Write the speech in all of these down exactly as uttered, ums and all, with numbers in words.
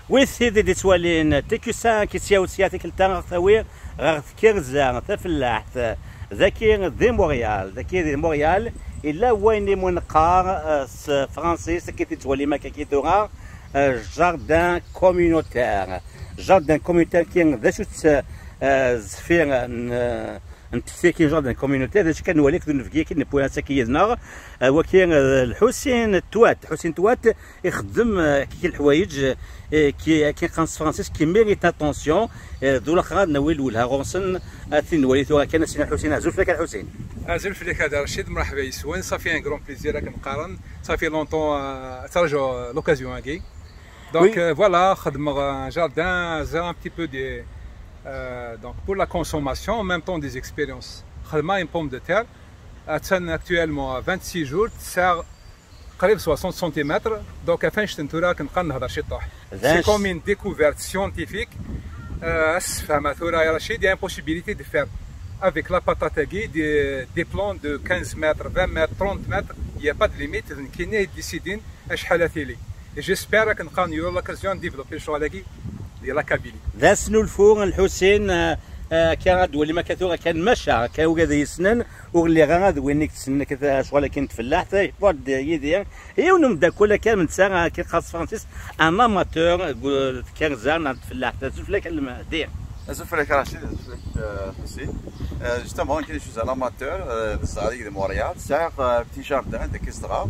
Wid tid i d-ittwalin T Q cinq, i tt-yawsya tikkelt-a ɣer tawi ɣer tkerza tafellaḥt. Daki di Montréal, daki di Montréal, illa wayen i mu neqqar, eh, s Francis, akken i t-ittwalim akka ki tura, eh, jardin communautaire. Jardin communautaire ki d acu-tt, eh, zfir n, eh, n tefti akin jardin communautaire, d acu kan nwali akked unebgi akin newwi ass-agi yid-neɣ, eh, waki, eh, Lḥusin Twat. Lḥusin Twat ixeddem, eh, kiki leḥwayeǧ, eh, ki, akin qqaren s Francis, qui mérite attention, eh, d ulaxer ad nawi lwelha ɣur-sen, ad tin nwali tura kan a Sina Lḥusin. Azul fell-ak a Lḥusin. Azul fell-ak a Dda Racid, mṛeḥba yes-wen. Ça fait un grand plaisir akken qqaren. Ça fait longtemps, euh, ttṛaǧuɣ, euh, l'occasion-agi. Donc, oui. Euh, voilà, xedmeɣ un jardin, j'ai un petit peu de, euh, donc pour la consommation, en même temps des expériences. Xedmeɣ une pomme de terre, attan actuellement à vingt-six jours, tesɛa qrib soixante centimètres, donc ɣef annect n tura akken qqaren nehder ciṭuḥ. C'est comme une découverte scientifique. Euh, ad s-sfehmeɣ tura i Racid, il y a une possibilité de faire avec la patate-agi des, des plants de quinze mètres, vingt mètres, trente mètres, il y a pas de limite, d nekkini i d-yessidin acḥal ad tili. Et j'espère akken qqaren il y aura l'occasion de développer lecɣal-agi di la Kabylie. D asnulfu n Lḥusin, eh, eh, akka ad d-twalim akka tura kan, maca akka ugad yessnen, ur lliɣ ara d win i yessnen akka lecɣal-agi n tfellaḥt, yewweḍ-d yid-i yiwen umeddakel akka netta, eh, akken qqaren s Francis, un amateur, eh, deg tkerza neɣ tfellaḥt. Azul fell-ak a Lmehdi. Azul fell-ak a Racid, azul fell-ak, eh, Ḥusin. Eh, justement, nekk je suis un amateur, eh, tzedɣeɣ di Montréal. Sɛiɣ, eh, petit jardin deg i zedɣeɣ.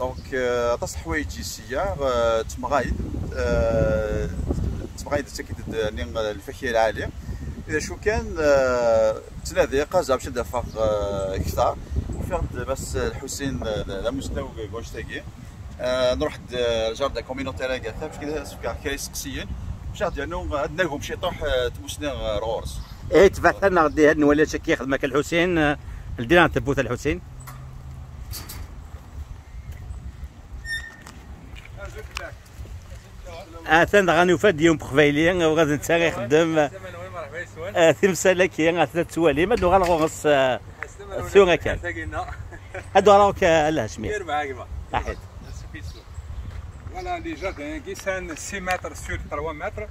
Donc, eh, aṭas n ḥwayeǧ i sya, eh, d temɣayd, eh, d temɣayd d takit-, d, ni, eh, lfakya lɛali. D acu kan, eh, ttnadiɣ, qqazeɣ bac ad d-afeɣ, eh, kter. Ufiɣ-d Mass Lḥusin, eh, d, d amussnaw deg wannect-agi. Eh, nruḥ-d, eh, jardin communautaire-agi, ata, bac kan ad as-fkeɣ kra iseqsiyen, bac ad d-yernu, eh, ad d-nagem ciṭuḥ, eh, tmussni, eh, ɣur-s. Eh, tebɛet-aneɣ-d, eh, ad nwali acu akka yexdem akka Lḥusin, eh, ldi-aneɣ-d tawwurt a Lḥusin. Atan dɣa nufa-d yiwen n uqbayli, u ɣad netta ixeddem, eh, timsal-agi, atan ad twalim, ad nuɣal ɣur-s, eh, tura kan. Ad uɣaleɣ akka, a Lhacmi. Aḥid. Voilà, les jardins qui sont six mètres sur trois mètres.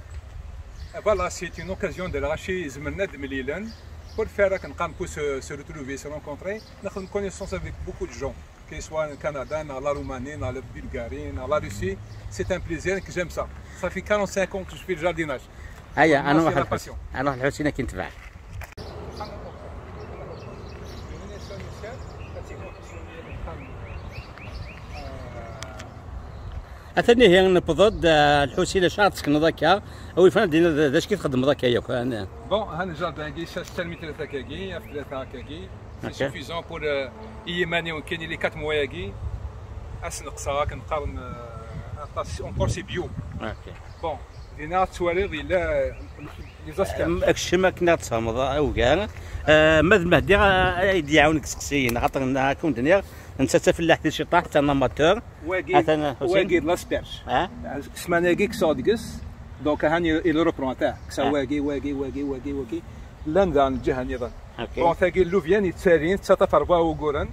Voilà, c'est une occasion de l'arracher, zemren ad mlilen. Pour faire akken qqaren pour se, se retrouver, se rencontrer. Nexdem connaissance avec beaucoup de gens, que ce soit au Canada, dans la Roumanie, dans la Bulgarie, dans la Russie. C'est un plaisir, que j'aime ça. Ça fait quarante-cinq ans que je fais le jardinage. Aya, vraiment, c'est la passion. Alors, Lḥusin akin tebɛeɣ. Atan ihi newweḍ-d, eh, Lḥusin, acu ara d-tsekneḍ akka? A wi yefran ad d-tiniḍ d acu i txeddmeḍ akka yakk, eh? Bon, ha le jardin-agi, ça, c'est un mètre akkagi, ɣef tlata akkagi. C'est suffisant pour, euh, i yiman-iw nekkini les quatre mois-agi. Ad s-neqseɣ akken qqaren, euh, aṭas, encore c'est bio. Bon, dinna ad twaliḍ yella, euh, les aspers. Am-, akcem akken ad tfehmeḍ, a, ugar. Euh, ma d Mehdi, a, ay d-iɛawen deg iseqsiyen, xaṭer n-, ad ken-d-nniɣ, netta d tafellaḥt-is ciṭaḥ, d un amateur. Wagi, atan Lḥusin. Wagi d l'asperge. Ah? Ssmana-agi kkseɣ deg-s, donc ahan il, il reprend, ata, kkseɣ wagi, wagi, wagi, wagi, wagi. Llan daɣen lǧiha nniḍen. Ok. Bon, tagi n Louvian yettalin, tettaṭṭaf rebɛa wuguren.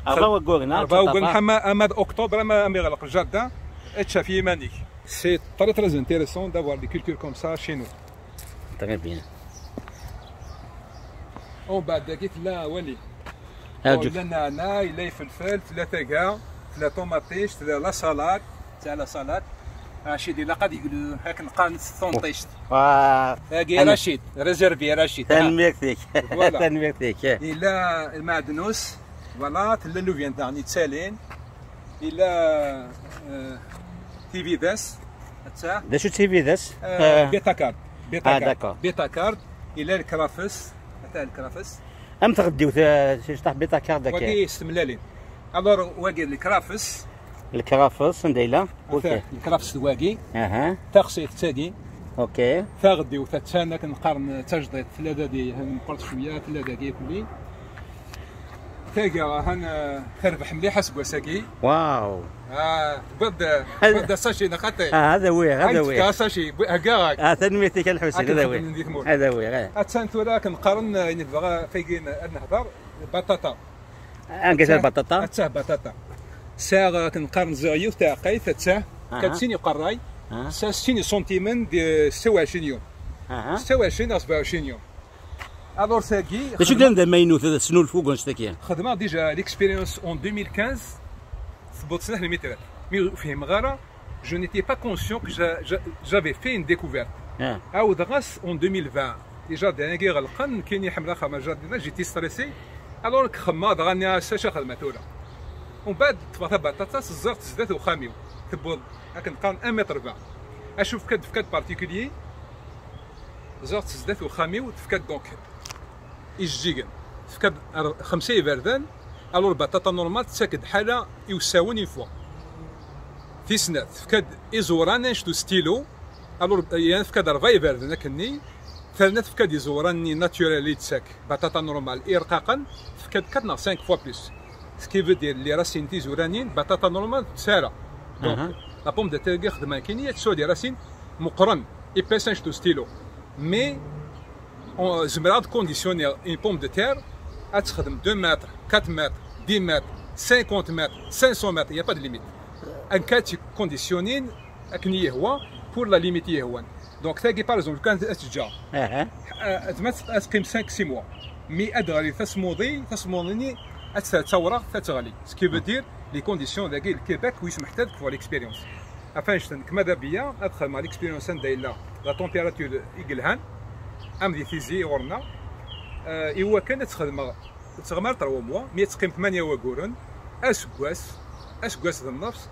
Rebɛa wuguren, ah, rebɛa wuguren, tettaṭṭaf, ah. Ama, ama d octobre, ama, ama iɣleq le jardin, ečč ɣef yiman-ik. C'est très, très intéressant d'avoir des cultures comme ça chez nous. Très bien. Umbeɛd dagi tella wali. Bon, yella nneɛna, yella ifelfel, tella taga, tella ṭumaṭic, tella la salade, tella la salade. Racid ilaq ad yeglu, akken qqaren s tunṭict. Tagi Racid, réservé Racid. Tanemmirt-ik. Voilà. Tanemmirt-ik. Yella lmeɛdnus, voilà, tella lubyan daɣen yettalin. Yella, euh, tibidas, atta. D acu d tibidas? Euh, euh, bêta-carde. Bêta-carde. Ah, d'accord. Bêta-carde, yella lekrafes, atta lekrafes. Am tɣeddiwt, euh, ciṭaḥ bêta-carde akka. Wagi s temlalin. Alors, wagi lekrafes. Lekrafes, anda yella? Atta, ok. Lekrafes d wagi. Aha. Taxsayt d tagi. Ok. Taɣeddiwt, attan akken qqaren d tajdiṭ, tella dagi, meqqret cwiya, tella dagi kulli. Tagi, ahan, eh, terbeḥ mliḥ aseggas-agi. Wow. Ah, tewwiḍ-d, tewwiḍ-d asaci neɣ xaṭi? Ah, ad awiɣ, ad awiɣ. Ad k-fkeɣ asaci, heggaɣ-ak. Ah, tanemmirt-ik a Lḥusin, ad awiɣ. Ad awiɣ, eh. Attan tura akken qqaren, eh, ayen nebɣa tagi ad nehder, baṭaṭa. Anga tella lbaṭaṭa? Attah baṭaṭa. Sɛiɣ akken qqaren ziɣ yiwet taɛeqqayt, attah. Aha. Katsin uqerray. Ça, c'est une centaine de ستة وعشرين يوم. ستة وعشرين à سبعة وعشرين يوم. Alors, tagi, d acu kan d amaynut ad tesnulfu deg annect-agi? Xedmeɣ déjà l'expérience en deux mille quinze, tewweḍ snat lmitrat. Mi ur fhimeɣ ara, je n'étais pas conscient que j'a- j'a- j'avais fait une découverte. Awdeɣ-as en deux mille vingt. Déjà, d-agi ɣelqen, nekkini ḥemmleɣ axxam jardin, j'étais stressé. Alors, xemmeɣ dɣa nniɣ-as acu xedmeɣ tura. Umbeɛd, ṭṭfeɣ tabaṭaṭa, ẓẓiɣ-tt sdat uxxam-iw. Tewweḍ, akken qqaren, un mètre vingt. Acu tefka-d, tefka-d particulier, ẓẓiɣ-tt sdat uxxam-iw, tefka-d donc ijeǧǧigen. Tefka-d ar- xemsa iberdan, alors baṭaṭa normal tettak-d ḥala i usawen une fois. Tis snat, tefka-d iẓuran anect ustilo, alors yan tefka-d rebɛa iberdan akkenni, terna tefka-d iẓuran-nni naturel i d-tettak, baṭaṭa normal, irqaqen, tefka-d quatre neɣ cinq fois plus. Ce qui veut dire, les racines tizuranin, baṭaṭa normal, tessara. Donc, la pomme de terre, xedmen kini, il y a des racines, meqqren, épaisse anect ustilo. Mais, on, zemreɣ ad conditionner une pomme de terre, ad texdem deux mètres, quatre mètres, dix mètres, cinquante mètres, cinq cents mètres, il n'y a pas de limite. En cas de conditioning, akken i yehwa, pour la limite i yehwan. Donc, tagi, par exemple, kan ad teǧǧa, ad teqqim cinq six mois. Mi ad ɣli tasmuḍi, tasmuḍi-nni ad tawreɣ, ad teɣli. Ce qui veut dire, les conditions dagi, le Québec, oui, محتاج pour l'expérience. Enfin, je tenais كما دابيا، ad xedmeɣ l'expérience anda yella la température i yelhan, am di tizi ɣur-neɣ, euh, i wakken ad txedmeɣ teɣmar trois mois, mi ad teqqim tmanya waguren, aseggas, aseggas d nnefs,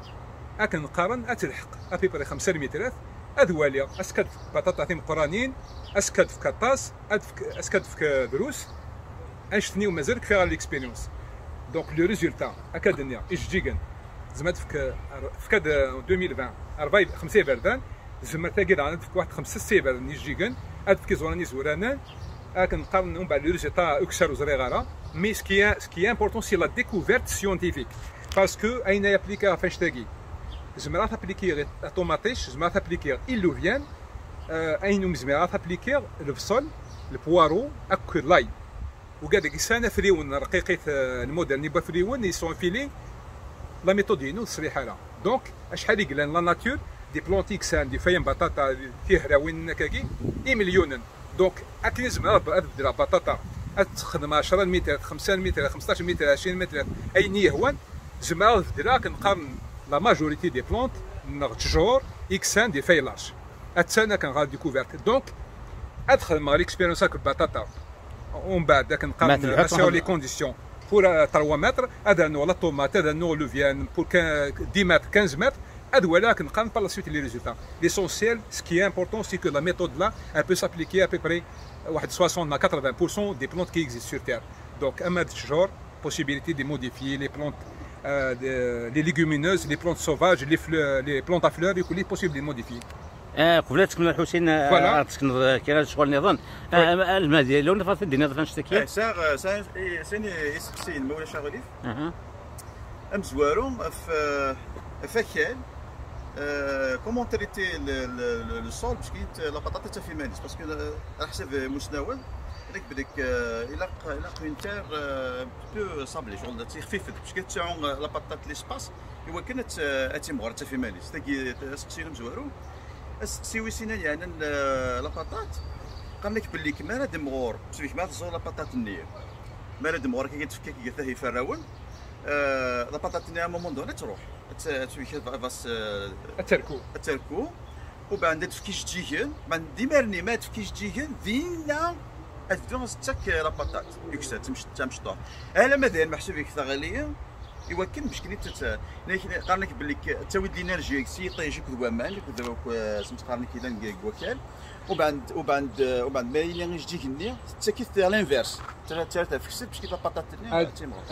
akken qqaren ad telḥeq à peu près xemsa lmitrat, ad waliɣ, askad baṭaṭa timeqqranin, askad fk aṭas, ad fk, askad fk drus, anect-nni mazal kfiɣ l'expérience. Donc le résultat, akka d-nniɣ, ijeǧǧigen, zma tefk, fkad deux mille vingt, rebɛa, xemsa iberdan, tzemmer tagi daɣen ad tefk waḥed xemsa sibad n yijeǧǧigen, ad tefk iẓuran izuranen, akken qqaren umbeɛd le résultat ukessar ur ẓriɣ ara. Mais ce qui est, ce qui est important, c'est la découverte scientifique. Parce que ayen ay appliquer ɣef annect-agi, zemreɣ ad appliquer aṭumaṭic, zemreɣ ad appliquer i llubian, euh, ayen umi zemreɣ ad appliquer lebṣel, le poireau, akked l'ail. Ugad deg ssan afriwen rqiqit, euh, lmodel n wafriwen, ils sont filés, la méthode inu ur teṣliḥ ara. Donc, acḥal i yellan la nature, des plantes i yeksan, des feuilles n baṭaṭa, tihrawin akkagi, imelyunen. Donc, akken i zemreɣ ad beddleɣ baṭaṭa, ad texdem ɛecra lmitrat, xemsa lmitrat, xemseṭṭac lmitrat, ɛecrin lmitrat, ayen i yehwan, zemreɣ ad beddleɣ akken qqaren la majorité des plantes, neɣ ttjur, i yeksan des feuilles larges. Attan akken ɣer découverte. Donc, ad xedmeɣ l'expérience akked baṭaṭa. Umbeɛd, akken qqaren, assurer les conditions pour, euh, trois mètres, ad rnuɣ la tomate, ad rnuɣ llubian pour quinze, dix mètres, quinze mètres, ad waliɣ akken qqaren par la suite les résultats. L'essentiel, ce qui est important, c'est que la méthode là, elle peut s'appliquer à peu près, euh, واحد soixante à quatre-vingts pour cent des plantes qui existent sur Terre. Donc, ama d ttjur, possibilité de modifier les plantes, euh, de- les légumineuses, les plantes sauvages, les fleurs, les plantes à fleurs, il est possible de modifier. Ah, qbel ad tkemmleḍ, Ḥusin, ah, voilà, ad tsekneḍ, ah, kra n ccɣel nniḍen. Ah, ah, Almadi, yella win tebɣiḍ ad d-tiniḍ ɣef annect-agi? Eh, sɛiɣ, eh, sɛiɣ, eh, sɛiɣ iseqsiyen, ma ulac aɣilif. Aha. Amezwaru, ɣef, eh, ɣef wakal, eh, comment traiter le, le, le, le sol, parce que la patate, ça fait mal, parce que, eh, على حسب مسناول، هذاك بدك، eh, ilaq, ilaq une terre, eh, un petit peu sablée, شغل تخفيفت، parce que تسعو la patate l'espace، iwakken ad tt-, ad timɣur, ad taf iman-is. Tagi d aseqsi amezwaru. Aseqsi wis sin, yeɛnan, eh, la patate. Qqaren-ak belli kem ara d-imɣur, ttbik ma teẓẓu la patate-nni. Mi ara d-imɣur, akka tefka-k tahi ferrawen. Eh, la patate-nni, à un moment donné, ad truḥ. Ad t-, ad tbik, ad, ad, eh, ad terku. Ad terku. Ubeɛd ad tefk ijeǧǧigen. Ubeɛd d imir-nni, ma ad tefk ijeǧǧigen, dinna ad tebdu ad tettak, eh, la patate. Yuksa, d tamec-, d tamecṭuḥt. Alamma d ayen meḥsub-ik teɣli, iwakken meckin i tt-, qqaren-ak belli k-, ttawi-d l'énergie si yiṭij akked waman, akked, akked, eh, smeqaren-ak yellan deg, deg wakal. Ubeɛd, ubeɛd, eh, ubeɛd ma yili ijeǧǧigen-nni, tettak-it à l'inverse. Terra, terra tafeksit, meckin la patate-nni ad timɣur.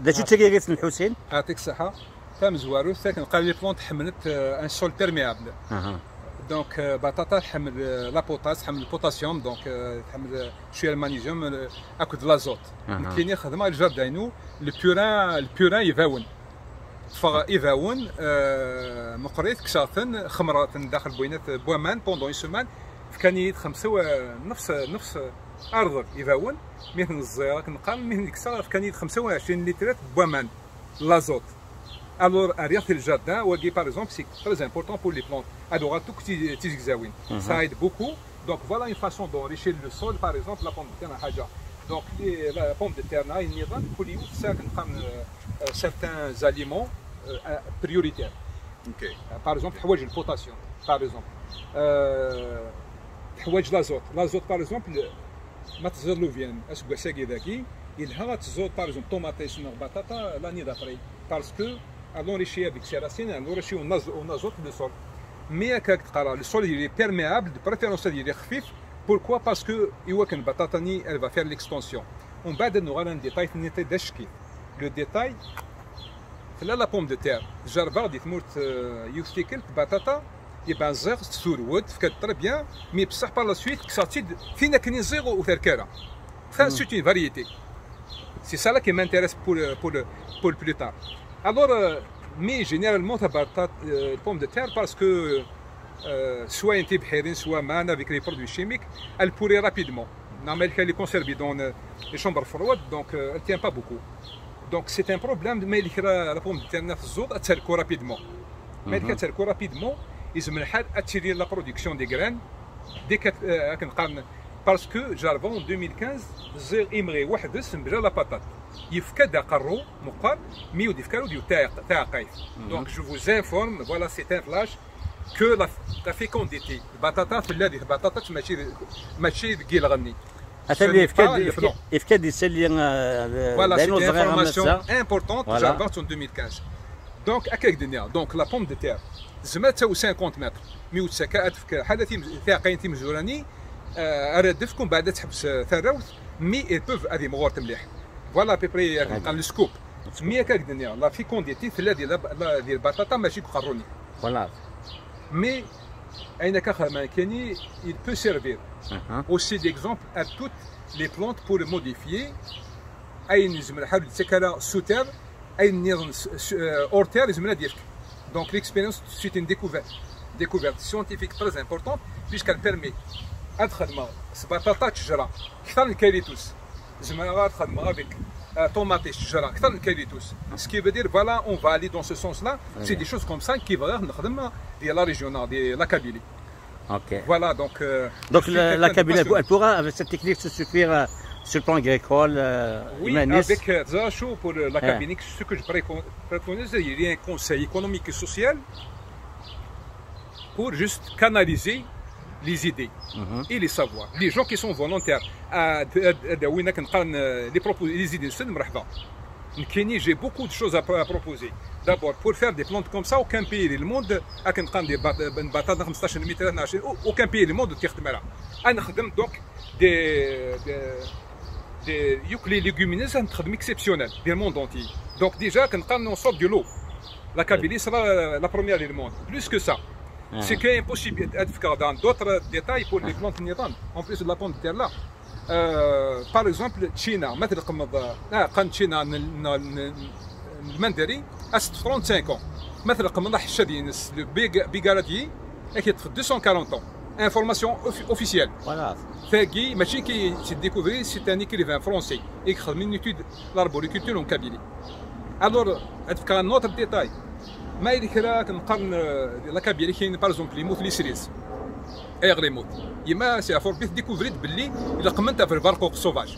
D acu d tagirit n Ḥusin? Ɛṭik ṣṣeḥḥa. Tamezwarut, akken qqaren les plantes ḥemmlent, euh, un sol perméable. Donc, euh, baṭaṭa tḥemmel, euh, la potasse, tḥemmel le potassium, donc, euh, tḥemmel, euh, cwiya le magnésium, euh, akked l'azote. Nekkini xedmeɣ le jardin-inu, le purin, le purin ibawen. Ṭṭfeɣ ibawen, euh, meqqrit, kkseɣ-ten, xemreɣ-ten daxel n waman pendant une semaine, fkan-iyi-d xemsa, euh, nefs, nefs arḍel ibawen, mi ten-ẓẓiɣ, akken qqaren, mi ten-kkseɣ, fkan-iyi-d xemsa u ɛecrin litrat n waman. L'azote. Alors, arrière le jardin, wagi, par exemple, c'est très important pour les plantes. Alors, tout petit, petit examen. Ça aide beaucoup. Donc, voilà une façon d'enrichir le sol, par exemple, la pomme de terre, حاجة. Donc, les- la pomme de terre, il y a كل يوم certains aliments euh, prioritaires. Ok. Euh, par exemple, تحوج le potassium, par exemple. Euh, تحوج l'azote. L'azote, par exemple, ما تزرلو bien. Est-ce que c'est qui يلها تزور, par exemple, tomate, c'est une batata, l'année d'après. Parce que, elle enrichit avec ses racines, elle enrichit en azo- en azote le sol. Mais, كاك تقرا, le sol, il est perméable, de préférence, il est خفيف. Pourquoi ? Parce que, il voit qu'une batata, elle va faire l'extension. On va de nous rendre un détail, نعطي داش كيف. Le détail, في la pomme de terre. جربها دي ثمورت, euh, يوثيكل, batata, يبان زيغ, تسورود, فكانت très bien, mais بصح par la suite, كساتيد, فينا كني زيغ وثركارة. Ça, c'est une variété. C'est ça là qui m'intéresse pour, le- pour, le, pour le plus tard. Alors, euh, mais généralement, تبع la pomme de terre, parce que euh, soit انت بحيرين, soit مان, avec les produits chimiques, elle pourrit rapidement. Non, mais elle est conservée dans euh, les chambres froides, donc euh, elle tient pas beaucoup. Donc c'est un problème, mais la pomme de terre تزور, elle تركو rapidement. Mais elle تركو rapidement, يلزم الحال attirer la production des graines, dès que, euh, parce que j'avais en deux mille quinze, زيغ إمغي واحد اسم بلا la patate. يفكد قرو مقر, mais يدفكر وديو تاعقيف. Donc je vous informe, voilà, c'est un flash, que la, la fécondité, batata, في الذي batata, ماشي, ماشي ذكي الغني. اتلي يفكد يفكد يسلي. Voilà, c'est une information importante, voilà. J'avais en deux mille quinze. Donc, هكاك الدنيا. Donc, la pomme de terre, زعما تساوي cinquante mètres, mais وتسكا ادفك حاله تيم تاعقين تيم زوراني, آه, راه دفكم بعد تحبس, آه, ثروت, mais ils peuvent هذه مغورت مليح. Voilà à peu près, آه, قال le scoop. Mais هكاك الدنيا, la fécondité في الذي لا, لا, ديال البطاطا ماشي قروني. Voilà. Mais أين كخدمة كاني, il peut servir aussi d'exemple à toutes les plantes pour modifier. أين يلزم الحال تسكالا sous terre, أين نيرن hors terre يلزم لا ديرك. Donc l'expérience, c'est une découverte, découverte scientifique très importante, puisqu'elle permet أدخل ما سبعة عشر شجرة أكثر من كاليتوس. زعما غنخدم avec, آه, طوماطيش شجره اكثر من كاليتوس. Ce qui veut dire, voilà, on va aller dans ce sens-là. C'est des choses comme ça qui va نخدم ديال la région, ديال la Kabylie. Ok. Voilà, donc, euh, Donc la, la Kabylie, elle pourra, avec cette technique, se suffire, euh, sur le plan agricole, euh, Oui, humaniste. Avec, euh, ça, je, pour la Kabylie, ce que je précon- préconise, il y a un conseil économique et social pour juste canaliser les idées et les savoirs. Les gens qui sont volontaires, à, à, à, وين كنقارن, euh, les propos, les idées, c'est مرحبا. نكيني, j'ai beaucoup de choses à, à proposer. D'abord, pour faire des plantes comme ça, aucun pays du monde, à كنقارن des bat- une batata خمسطاش متر, اثناش, aucun pays du monde تخدم عليها. أنا خدمت donc des, des, des يوك les légumineuses, نخدم exceptionnel dans le monde entier. Donc déjà, كنقارن, on sort du lot. La Kabylie sera la première du monde. Plus que ça. C'est qu'une possibilité dans d'autres détails pour les plantes نيران, en plus de la pomme de terre là. Euh, par exemple, China, مثل قمض, آه, قن China, المندري, à trente-cinq ans. مثل قمض حشد ينس, le big, bigaradier, et qui est deux cent quarante ans. Information offi- officielle. Voilà. Fergie, ماشي كي découvert, c'est un écrivain français. Il a une étude l'arboriculture en Kabylie. Alors, هاد فكرة, un autre détail. ما يديك راه كنقارن, euh, la Kabylie, كاين par exemple يموت les cerises. ايغ يموت. يما c'est à force de découvrir باللي الا قمنت في البرقوق sauvage.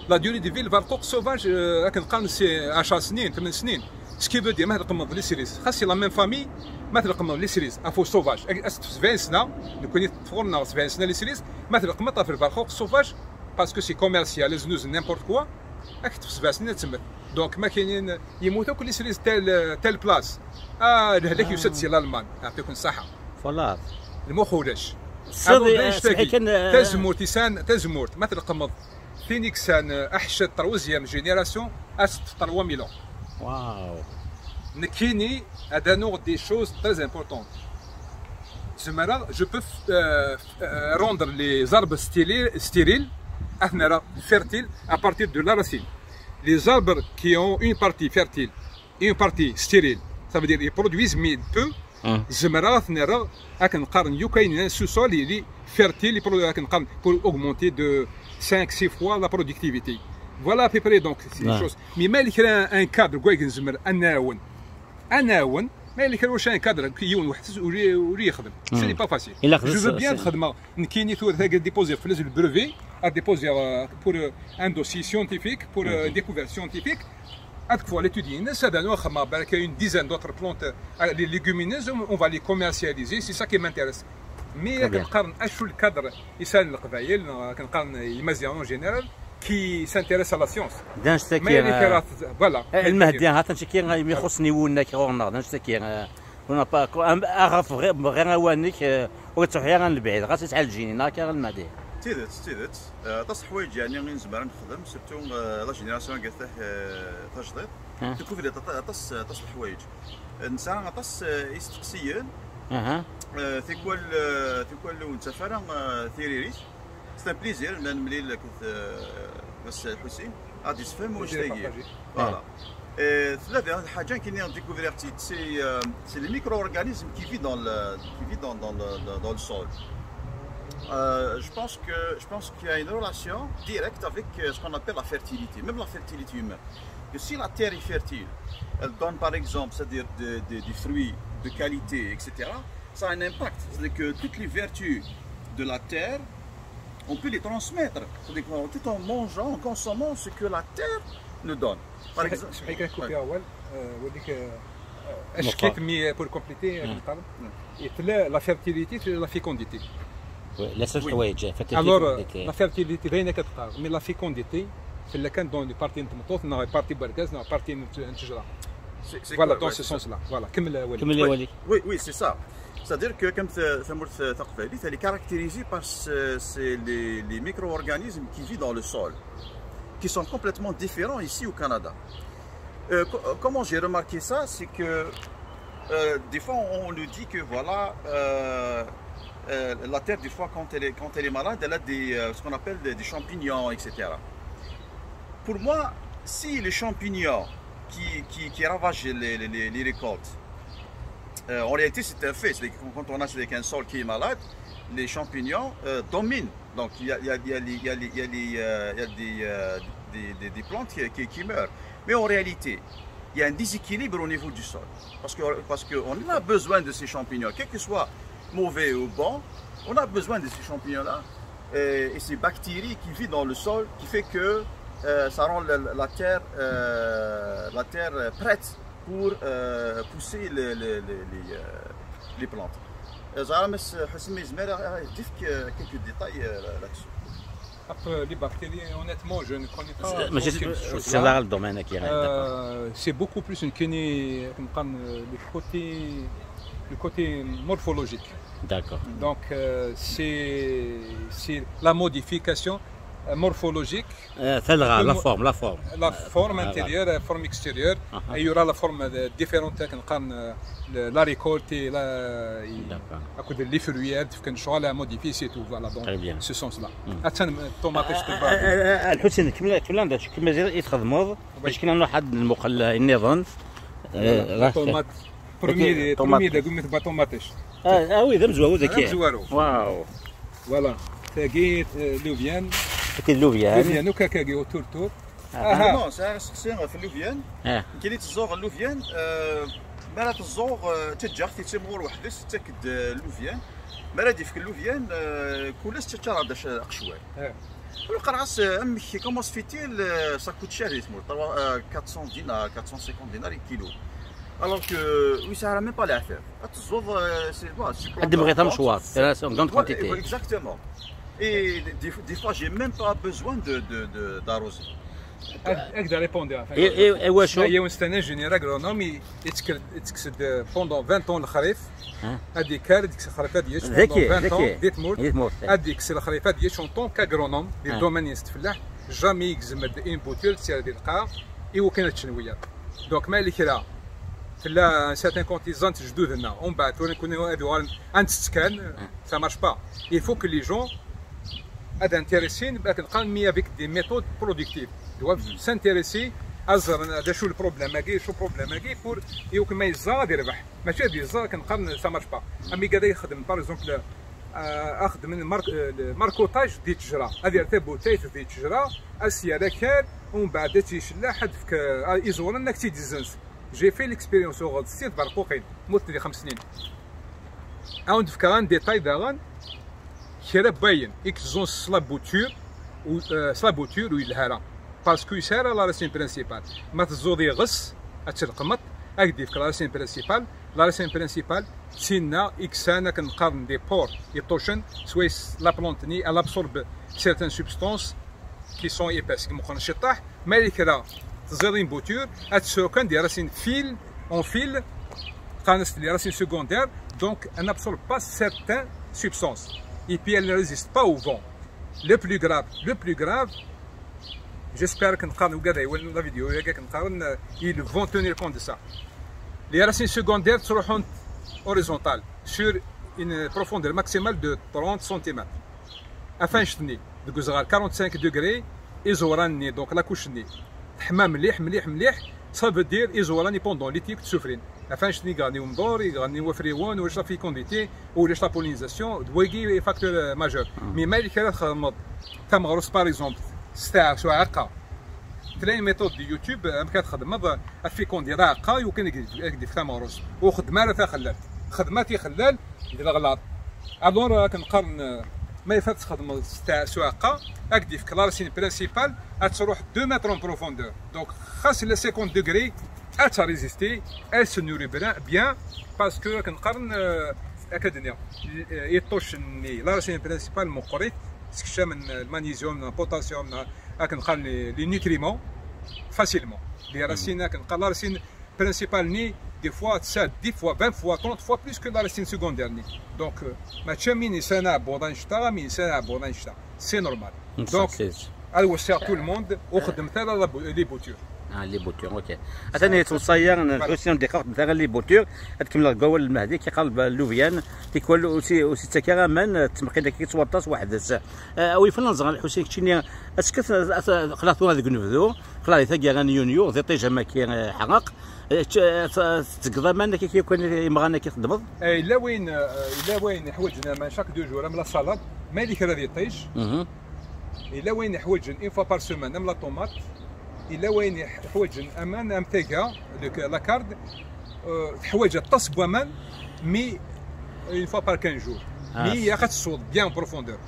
La durée de vie البرقوق sauvage, euh, كنقارن c'est عشر سنين, ثمان سنين. Ce qui veut dire, ما تقمض les cerises, خاص la même famille, ما تقمض les cerises, افو sauvage. أس سبعين سنة, نكون تفرنا سبعين سنة les cerises, ما تقمض في البرقوق sauvage, parce que c'est commercial, les nous n'importe quoi. راك في سبع سنين تسمت. Donc ما كاينين, يموتوا كل les cerises telle, telle place. اه, لهذاك يسد سي l'Allemagne, يعطيكم الصحة. Voilà. المخ ولاش. صدي, آه, تشتكي. كان, آه, تزمورت يسان, تزمورت, ما تقمض. Phoenix, un, euh, أحشد troisième génération, أس trois mille ans. Wow. نكيني, هذا نوع des choses très importantes. زعما, je peux, euh, euh, rendre les arbres stériles, stériles, أثناء fertiles, à partir de la racine. Les arbres qui ont une partie fertile et une partie stérile, ça veut dire ils produisent mais peu, زعما أثناء, راك نقارن يو كاين un sous-sol اللي fertile, اللي برو-, راك نقارن pour augmenter de cinq, six fois la productivité. Voilà à peu près, donc c'est une chose. Mais مالك راه un cadre كواك نزمر أن نعاون. ad nɛawen. Ma yella kra wacu, un cadre yiwen weḥd-s ur i- ur yexdem, ce n'est pas facile. Il a Je veux bien xedmeɣ nekkini tura tagi, déposer fell-as le brevet, à déposer, euh, pour, euh, un dossier scientifique, pour, euh, découverte scientifique. Ad kfuɣ l'étude-ines, ad rnuɣ xedmeɣ balak une dizaine d'autres plantes, euh, les légumineuses, on, on va les commercialiser, c'est ça qui m'intéresse. Mais akken qqaren acu le cadre i sɛan Leqbayel, neɣ akken qqaren Imaziɣen en général, qui s'intéresse à la science. D anect-agi, ma yella kra, voilà. Lmehdi, ha-t-an tagi, imi xuṣṣen i wunak ɣur-neɣ, d anect-agi, eh, on n'a pas, am- aɣef bɣi- bɣiɣ awanek, eh, ur yettruḥ ara lebɛid, ɣas yesɛa lǧinin, akka a Lmehdi. D tidet, d tidet. Eh, aṭas n ḥwayeǧ yeɛni i nezmer ad nexdem, surtout, eh, la génération-agi ta- eh, tajdiṭ. Découvrir aṭas, aṭas, aṭas n ḥwayeǧ. Eh, nesɛa aṭas, eh, isteqsiyen. Eh, tikwal, eh, tikwal ur nettaf ara, eh, tiririt. C'est un plaisir ma nemlil akked, euh, Mass Ḥusin ad d-yessefhem anect-agi. Voilà. Eh, tella diɣen lḥaǧa nekkini découvrir-tt-id, c'est, euh, c'est les micro-organismes qui vivent dans le, qui vivent dans, dans le, dans, dans le sol. Euh, je pense que, je pense qu'il y a une relation directe avec, euh, ce qu'on appelle la fertilité, même la fertilité humaine. Que si la terre est fertile, elle donne par exemple, c'est-à-dire des, des, des fruits de qualité, et cetera, ça a un impact. C'est-à-dire que toutes les vertus de la terre, on peut les transmettre. C'est-à-dire que tout en mangeant, en consommant ce que la terre nous donne. Par exemple, سمحي كنكوبي أول، آه، وليك، آه، اش كيت مي pour compléter، آه، نطلب. يتلا la fertilité، la fécondité. La seule حوايج، fertilité، Alors, la fertilité باينة كتقار، mais la fécondité في اللي كان dans les parties نتمطوط، نغ partie بركاز، نغ partie نت- نتجرى. Voilà, dans ce sens-là. Voilà, كمل وليد. كمل وليد. Oui, oui, c'est ça. C'est-à-dire que comme c'est تمورت تقبايليت, elle est caractérisée par ce- c'est les, les micro-organismes qui vivent dans le sol, qui sont complètement différents ici au Canada. Euh, co- euh, comment j'ai remarqué ça, c'est que euh, des fois on nous dit que voilà, euh, euh, la terre, des fois quand elle est, quand elle est malade, elle a des, euh, ce qu'on appelle des, des champignons, et cetera. Pour moi, si les champignons qui, qui, qui ravagent les, les- les- les récoltes, euh, en réalité c'est un fait, c'est que quand on a, c'est un sol qui est malade, les champignons euh, dominent. Donc il y a, il y a- il y a les- il y a les- il y a les, euh, il y a des, euh, des- des- des plantes qui, qui- qui meurent. Mais en réalité, il y a un déséquilibre au niveau du sol. Parce que, parce qu'on a besoin de ces champignons, quel que soit mauvais ou bon, on a besoin de ces champignons-là et, et ces bactéries qui vivent dans le sol, qui fait que euh, ça rend la, la terre, euh, la terre euh, prête pour euh, pousser les, les- les- les, euh, les plantes. Euh, Zara, mais, euh, Hassan, mais, mais, euh, dites que- quelques détails euh, là-dessus. Après les bactéries, honnêtement, je ne connais pas. ماشي trop ce qu'il y a. C'est là le domaine qui est. Euh, c'est beaucoup plus une كيني نقول le côté, le côté morphologique. D'accord. Donc euh, c'est c'est la modification euh, morphologique. Talɣa, la forme, la forme. La forme intérieure, la forme extérieure. Et il y aura la forme euh, différente, نقول, euh, le- la récolte, la, akked les fruits, تفكن شغل modifié, c'est tout. Voilà, donc, très bien, ce sens-là. Attan الطوماطيش تبع. الحسين, كمل كمل عندك, كمل زيد يتخدموض باش كنا نروح عند المقل النظام. Tomate. Premier, premier داكو مثل طوماطيش. Ah oui, d amezwaru dagi. Amezwaru. Waw. Voilà. Tagi, euh, lubian. Tagi lubian. Lubian, كاكاكي, tour tour. Ah. Non, c'est un succès في lubian. Kili tẓuɣ lubian, euh, mi ara tẓuɣ, euh, ttaǧǧaɣ-t yettimɣur weḥd-s, tettak-d, euh, lubian. Mi ara d-yefk lubian, euh, kul ass ttaččareɣ-d aqecwal. Ur qqareɣ-as, euh, amek, comment se fait-il, euh, ça coûte cher di tmurt, euh, quatre cents dinars, quatre cent cinquante dinars i kilo. Alors que wi sɛa même pas leɛtab. Ad teẓẓuḍ, euh, c'est, voilà, c'est. Ad d-tebɣiḍ amecwar, c'est une grande quantité. Exactement. Et des, des fois, j'ai même pas besoin de, de, de, d'arroser. Ad, ad répondre, en fait. Et, et, et wacu? Yiwen c'est un ingénieur agronome, il, il, il, pendant vingt ans le xrif. Ad yekker, ad yekkes lexrif, ad yečč pendant vingt ans di tmurt. Ad yekkes lexrif, ad yečč en tant qu'agronome di domaine n tfellaḥt. Jamais yegzem-d une bouteille, tt-yerr di lqaɛa, i wakken ad ččen wiyaḍ. Donc ma yella kra, tella un certain quand ils ont jdud-nneɣ, umbeɛd tura nekkni ad uɣalen ad nttett kan, ça marche pas. Il faut que les gens ad intéressés, akken qqaren, mais avec des méthodes productives. Doivent s'intéresser, ad ẓren d acu le problème-agi, acu le problème-agi, pour, i wakken ma yeẓẓa ad yerbeḥ. Mačči ad yeẓẓa akken qqaren ça marche pas. Am igad ay yexdem, par exemple, euh, axedmen mar- euh, le marcottage di ttejra. Ad yerr tabutayt di ttejra, ad s-yerr akal, umbeɛd ad tt-yecleḥ, ad d-tefk, euh, iẓuran, ad tt-id-izzenz. J'ai fait l'expérience uɣeḍ s tid berquqin, mut di xems snin. Awen-d-fkeɣ un détail daɣen, kra n wayen i yettẓun s la bouture, u, euh, s la bouture ur yelha ara. Parce que yesɛa ara la racine principale. Ma teẓẓuḍ iɣes, ad tleqmeḍ, ad k-d-yefk la racine principale. La racine principale, d tinna i yesan akken qqaren des pores, iṭucen, swayes la plante-nni, elle absorbe certaines substances qui sont épaisses, i meqqren ciṭṭaḥ, ma yella kra teẓẓiḍ une bouture, ad tesɛu kan des racines fil, en fil, qqaren-as les racines secondaires, donc elle n'absorbe pas certaines substances. Et puis elle ne résiste pas au vent. Le plus grave, le plus grave, j'espère que nqaren wigad ay walan la vidéo, ils vont tenir compte de ça. Les racines secondaires ttruḥunt horizontales sur une profondeur maximale de trente centimètres. Ɣef annect-nni, deg uzɣar quarante-cinq degrés, iẓuran-nni, donc la couche-nni, teḥma mliḥ, mliḥ, mliḥ, ça veut dire iẓuran-nni pendant l'été ur ttsuffrin. Ɣef annect-nni, iɣan umḍur, iɣan wafriwen, ulac la fécondité, ulac la pollinisation, d wagi est facteur, euh, majeur. Mais ma yella kra txedmeḍ tameɣrust, par exemple, s ta-, s uɛeqqa, tella une méthode de YouTube, amek ad txedmeḍ, ad fécondiḍ aɛeqqa, iwakken ad k-, ad k-d-yefk tameɣrust. Ur xeddem ara taxellalt. Xedma tixellal, d leɣlaḍ. Alors, akken qqaren, euh, ma yif ad txedmeḍ s ta-, s uɛeqqa, ad k-d-yefk la racine principale, ad truḥ deux mètres en profondeur. Donc, xas le cinquante degrés, ad tt-résister, elle se nourrit bien, bien, parce que akken qqaren, euh, akka d-nniɣ, euh, iṭucen-nni, la racine principale meqqrit, sekcamen, euh, le magnésium, le potassium, akken qqaren les, les nutriments, facilement. Les racines, akken qqaren la racine principale-nni, des fois, ça, dix fois, vingt fois, trente fois plus que la racine secondaire-nni. Donc, euh, mačči am win yesɛan aɛebbuḍ annect-a, am win yesɛan aɛebbuḍ annect-a. C'est normal. Donc, ad wessiɣ tout le monde, ur xeddmet ara la bou-, les boutures. Ah, les boutures, ok. Atan yettweṣṣa-yi Lḥusin ad d-iqaw xeddmet ara les boutures. Ad kemmleɣ deg wawal n Lmehdi, ki qal Lubian, tikwal ur si-, ur s-ittak ara aman, tmeqqi-d akka yettwaṭṭas weḥd-s. Ah, a wi yeflan ẓran Lḥusin, keččini, est-ce que t-, t-, xlaɣ tura deg unebdu, xlaɣ di taggara n yunyu, d iṭij am akki, eh, ḥraq, eh, č-, eh, t-, tettgeḍ aman akka, akka, yakan imɣan akka txeddmeḍ? Eh, yella wayen, eh, yella wayen iḥwaǧen aman chaque deux jours, am la salade, ma yella kra d iṭij. Yella wayen iḥwaǧen une fois par semaine, am la tomate. Yella wayen iḥ-, iḥwaǧen aman, am taga, le, la carte, euh, teḥwaǧ aṭas n waman, mais une fois par quinze jours. Ah, mais yak ad tesweḍ bien en profondeur.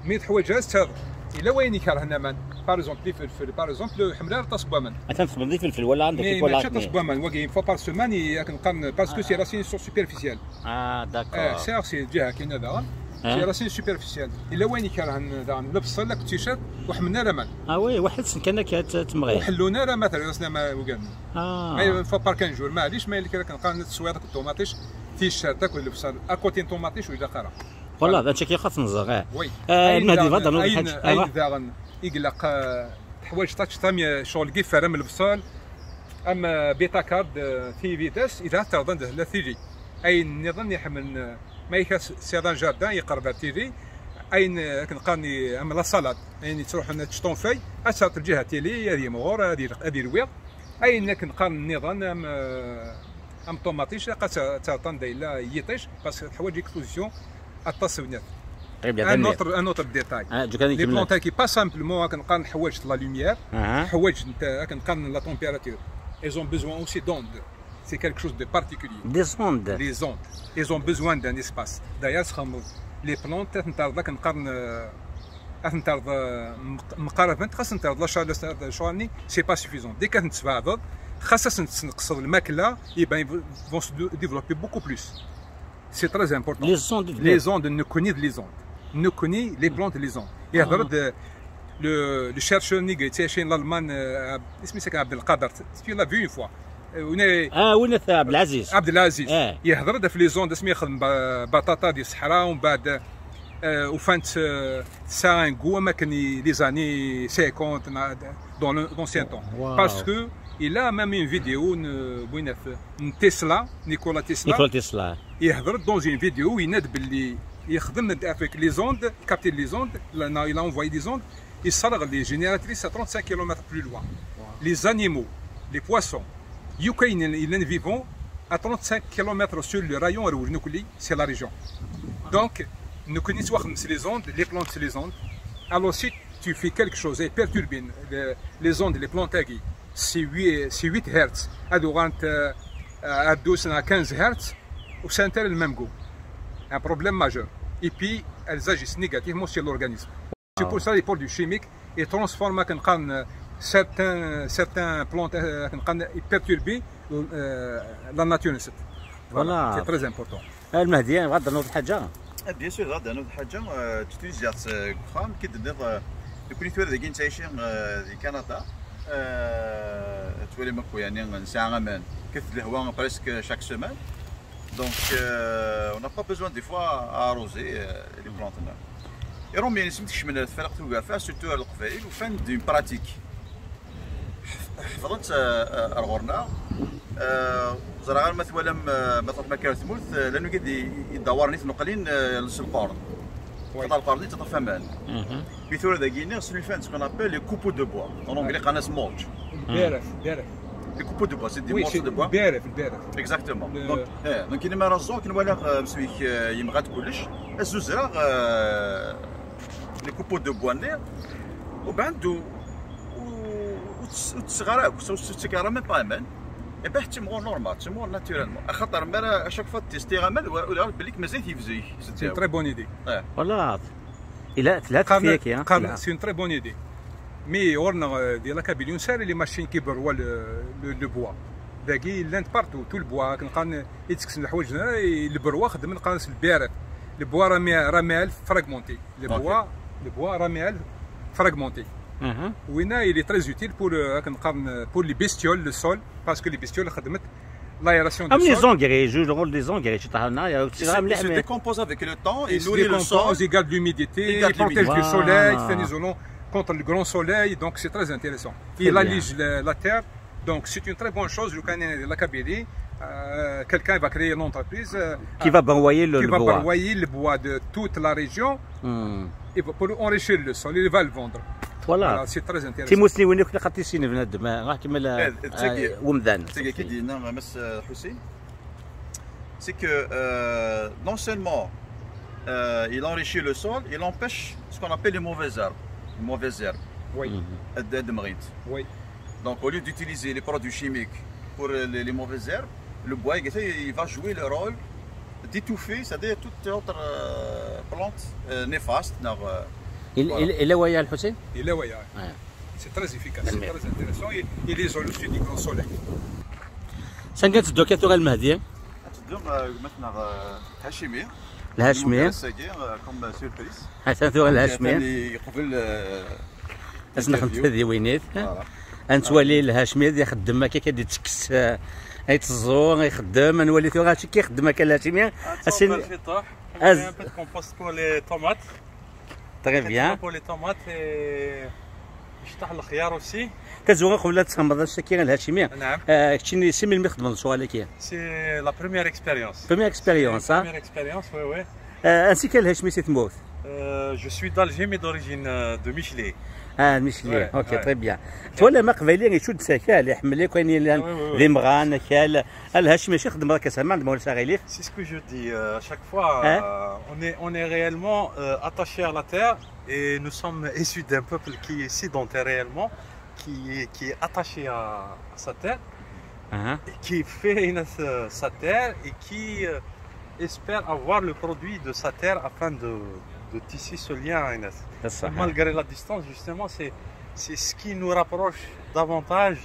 Mais teḥwaǧ ara tettaḍ. Yella wayen ikerhen aman. Par exemple, les ifelfel, par exemple, ḥemmel ara aṭas n waman. Atan txedmeḍ ifelfel, wala عندك mais mačči aṭas n waman, wagi, une fois par semaine, i akken qqaren, parce que c'est racine sur superficielle. Ah, d'accord. Eh, sɛiɣ si lǧiha-agi daɣen. C'est racine superficielle. Yella wayen ikerhen daɣen lebṣel akked ticcert, ur ḥemmlen ara aman. Ah oui, weḥd-sen kan akka t-, temɣi. Ur ḥellun ara ma terriḍ-asen ama ugan. Ah. Mais une fois par quinze jours, maɛlic, ma yella kra kan qqaren ad teswiḍ akked ṭumaṭic, ticcert akked lebṣel, à côté n ṭumaṭic ur ilaq ara. Voilà, d acu akka xas nẓer, eh. Oui. Eh, ayen Lmehdi, daɣen, tfadal, ayen, ayen daɣen i ilaq, eh, teḥwaǧ tačeṭ am, eh, ccɣel giffer am lebṣel, am, eh, bêta carte, eh, ti vitas, ila terḍan d la tili. Ayen nniḍen iḥemmlen, eh, ma yeka s-, sɛiḍ un jardin yeqreb ar tili, ayen, eh, akken qqaren i-, am la salade, ayen yettruḥun ad tecṭun fay, ad terreḍ lǧiha tili, ad yimɣur, ad yil-, ad yelwi. Ayen akken qqaren nniḍen, am, eh, am ṭumaṭic, ilaq ad ter-, terreḍ anda yella yiṭij, parce que teḥwaǧ exposition aṭas n wnat. Un autre, un autre détail. Ah, les plantes-agi, pas simplement akken qqaren ḥwaǧent la lumière, ḥwaǧent, eh, akken qqaren la température. Elles ont besoin aussi d'ondes. C'est quelque chose de particulier. Des ondes. Les ondes. Elles ont besoin d'un espace. D'ailleurs, txedmeḍ les plantes, ad tent-terreḍ akken qqaren, euh, ad tent-terreḍ, euh, mq-, mqarabent, xas ad tent-terreḍ la chaleur, la chaleur-nni, c'est pas suffisant. Dès que ad tent-tesbeɛdeḍ, xas ad tent-tesneqseḍ lmakla, eh ben, ils vont se dé-, développer beaucoup plus. C'est très important. Les ondes. Les ondes, nekkni d les ondes. Nekkni, les plantes, les ondes. Yehder-d, euh, le, le chercheur-nni i yettɛicin l'Allemagne, euh, isem-is akka Abdelkader, tu l'as vu une fois. Euh, win-, ah, win-, Abdelaziz. Abdelaziz. Eh. Yehder-d ɣef les ondes, asmi yexdem ba-, baṭaṭa di ṣṣeḥra, umbeɛd, euh, ufan-tt, euh, tesɛa un goût am akken i les années cinquante, na-, dans le, dans l'ancien temps. Wow. Parce que il a même une vidéo, n-, win-, n Tesla, Nikola Tesla. Nikola Tesla. Yehder dans une vidéo, yenna-d belli yexdem avec les ondes, capter les ondes, il a, il a envoyé des ondes, yesserɣ les génératrices à trente-cinq kilomètres plus loin. Wow. Les animaux, les poissons, yakk ayen yellan vivant à trente-cinq kilomètres sur le rayon, c'est la région. Donc, nekkni nettwaxdem s les ondes, les plantes s les ondes. Alors, si tu fais quelque chose et perturber les, les ondes, les plantes-agi, C'est huit, c'est huit hertz. Ad uɣalent, euh, à douze à quinze hertz, ou c'est le même goût. Un problème majeur. Et puis, elles agissent négativement sur l'organisme. C'est pour ça les produits chimiques, ils transforment, akken qqaren, certains, certains plantes, euh, akken qqaren, ils perturbent, euh, la nature. Voilà, c'est très important. المهدي، بغا تهضر واحد الحاجه؟ Ah, bien sûr, هذا نوض حاجه. آه، تتويزيات، آه، كفام كي دنيض. آه، يكون يتوالد كاين تعيشين، آه، دي كندا. آه، توالي مكو يعني نساعة امان كث الهواء presque chaque semaine. Donc, euh, on n'a pas besoin des fois à arroser, euh, les plantes. يروم يعني سمتك شمنا فرق توقع فيها، surtout على القبائل، وفان دي براتيك. حفظت، آه، آه، الغرناء. آه، زرع ما توالم، آه، ما تروح مكان ثمورت، آه، لانه قد يدور نيت نقلين، آه، للسلقارن. قطع القرن تطفى مان. بيثور ذاكيني سمي فان ce qu'on appelle les copeaux de bois. En anglais قناة mulch. البارف، البارف. Les copeaux de bois, c'est des morceaux de bois. البارف، البارف. Exactement. Donc, euh, donc il est raison كي نولي، آه، مسويك، آه، يمغات كلش. الزوزرة، آه، les copeaux de bois ني. وبعد و-، و-، وتس-، وتسغرا، وتسغرا même pas امان. اي باه تيمغور normal، تيمغور naturellement. اخاطر مالا à chaque fois تيستي غامل ولا بليك مازال يفزيك. C'est une très bonne idée. Voilà. الا تلات فيك يا قال c'est une très bonne idée. Mais غورنا، آه، ديال la Kabylie نسال les machines كيبروا le, le, le bois. داكي لانت partout، tout le bois كنقال يتكسن الحوايج هنا، البروا خدم نقال البارف. Le bois راه مي-، راه مال fragmenté. Le bois, le bois راه مال fragmenté. وينا il est très utile pour, euh، كنقال pour les bestioles, le sol, parce que les bestioles خدمت l'aération du sol. Les engrais, joue le rôle des engrais. Il se décompose avec le temps, il nourrit le sol, il garde l'humidité, il protège du soleil, il fait un isolant contre le grand soleil, donc c'est très intéressant. Il allège la, la terre, donc c'est une très bonne chose. Je connais la Kabylie, euh, quelqu'un va créer une entreprise, euh, qui va broyer le, qui le va bois. Broyer le bois de toute la région. Et pour enrichir le sol, il va le vendre. Voilà. Voilà, c'est très intéressant. Timusniwin akk la xatissin bnadem, ah, kemmel, ah, umdan. Tagi ki d-yenna Mass Ḥusin, c'est que, euh, non seulement, euh, il enrichit le sol, il empêche ce qu'on appelle les mauvaises herbes. Les mauvaises herbes. Oui. Ad, ad mɣint. Oui. Donc, au lieu d'utiliser les produits chimiques pour les, les mauvaises herbes, le bois, il va jouer le rôle d'étouffer, c'est-à-dire toute autre, euh, plante, euh, néfaste. Yella waya a Lḥusin? Yella waya. C'est très efficace, c'est très intéressant. Et il isole aussi du grand soleil. Sani tetteddu akka tura a Lmehdi? Tetteddu, euh, gma-tneɣ, euh, Lhacimi. Lhacimi. Ass-agi, euh, comme surprise. Atan tura Lhacimi. Yeqbel, euh, Ad s-nexdem tadiwinit. Ad nettwali Lhacimi ad ixeddem akka, ad d-ittekkes, eh, ad yetteẓẓu, ixeddem. Ad nwali tura acu akka ixeddem akka Lhacimi. Asin. Un peu de compost pour les tomates. Très bien. Pour les tomates et mecṭaḥ lexyar aussi. Tazwara qbel ad txedmeḍ acu akka Lhacimi. Naɛam. Eh, keččini si melmi txeddmeḍ lecɣal-agi? C'est la première expérience. Première expérience, ah. Première expérience, oui, oui. Eh, ansi kan Lhacimi si tmurt? Euh, je suis d'Alger, mais d'origine, euh, de Michelet. Ah, Michelet. Ok, très bien. Twalam aqbayli icudd s akal, iḥemmel akk ayen yellan d imɣan, akal. A Lhacimi, acu txeddmeḍ akka s aman, ma ulac aɣilif? C'est ce que je dis, euh, à chaque fois. Euh, on est, on est réellement, euh, attaché à la terre et nous sommes issus d'un peuple qui est sédentaire réellement, qui est, qui est attaché à, à sa terre, et qui fait, euh, sa terre et qui, euh, espère avoir le produit de sa terre afin de, de tisser ce lien, Inès. Et malgré la distance, justement, c'est, c'est ce qui nous rapproche davantage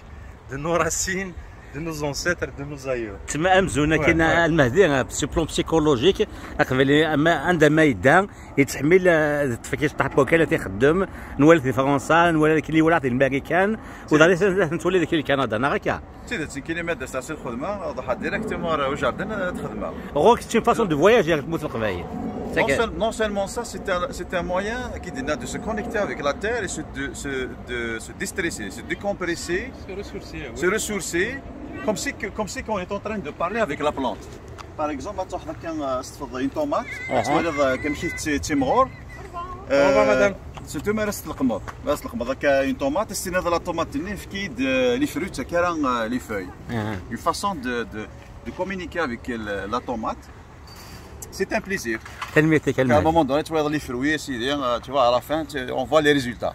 de nos racines, de nos ancêtres, de nos aïeux. تما امزونا كاين المهدي، sur le plan psychologique، اقبل اما عندما يدا يتحمل، آه، تفكير تاع بوكال تخدم، نولي في فرنسا، نولي كي ولا في الماريكان، وداري نتولي ذيك كندا، انا هكا. Tidet, nekk imi ad d-aseɣ si lxedma, ad ruḥeɣ directement ar ujardin ad xedmeɣ. غوك c'est une façon de voyager, تموت القبايل. Non, seul- non seulement ça, c'est un, c'est un moyen qui donne de se connecter avec la terre et se, de, se, de se déstresser, se décompresser, Se ressourcer, oui. Se ressourcer, comme si, que- comme si qu'on est en train de parler avec la plante. Par exemple, ad truḥeḍ akka, euh, ad teṭṭfeḍ une tomate, ad twaliḍ, euh, amek i tettimɣur. Euh, surtout ma ara s-tleqmeḍ. Ma ara s-tleqmeḍ akka une tomate, ad s-tiniḍ la tomate-nni, efk-iyi-d, euh, les fruits, akka ara, euh, les feuilles. Une façon de, de, de communiquer avec le- la tomate. C'est un plaisir. Tanemmirt-ik a À un Lmehdi. Moment donné, tu vois les fruits, c'est bien, euh, tu vois, à la fin, tu- on voit les résultats.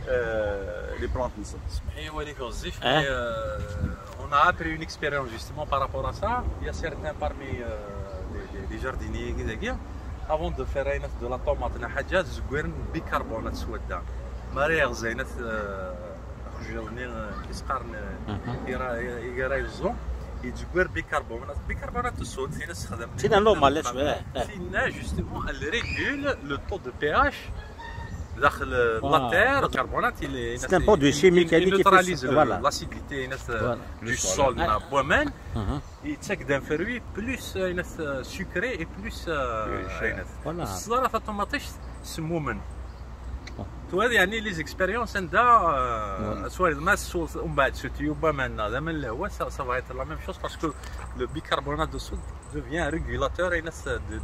euh, les plantes نسن. سمحي وليك غزيف آه. mais euh, on On a appris une expérience justement par rapport à ça. Il y a certains parmi euh, les, les- les jardiniers qui, avant de faire une- de la tomate, نحاجة زقويرن bicarbonate سودا. ماري غزينة خجلني كيسقارن يقرا يزو يتزقوير bicarbonate. Bicarbonate الصود هنا استخدم C'est normal, là, tu vois. سينا justement elle régule le taux de pH داخل la terre. Le carbonate, il est C'est un produit chimique, il neutralise l'acidité du sol. Yettaggad fruit plus sucré et plus. Voilà. Ssḍara taṭumaṭict semmumen. Tura يعني les expériences anda aswar ma tesweḍ umbeɛd s utyu n waman neɣ d aman n lehwa, ça va être la même chose parce que le bicarbonate de soude devient régulateur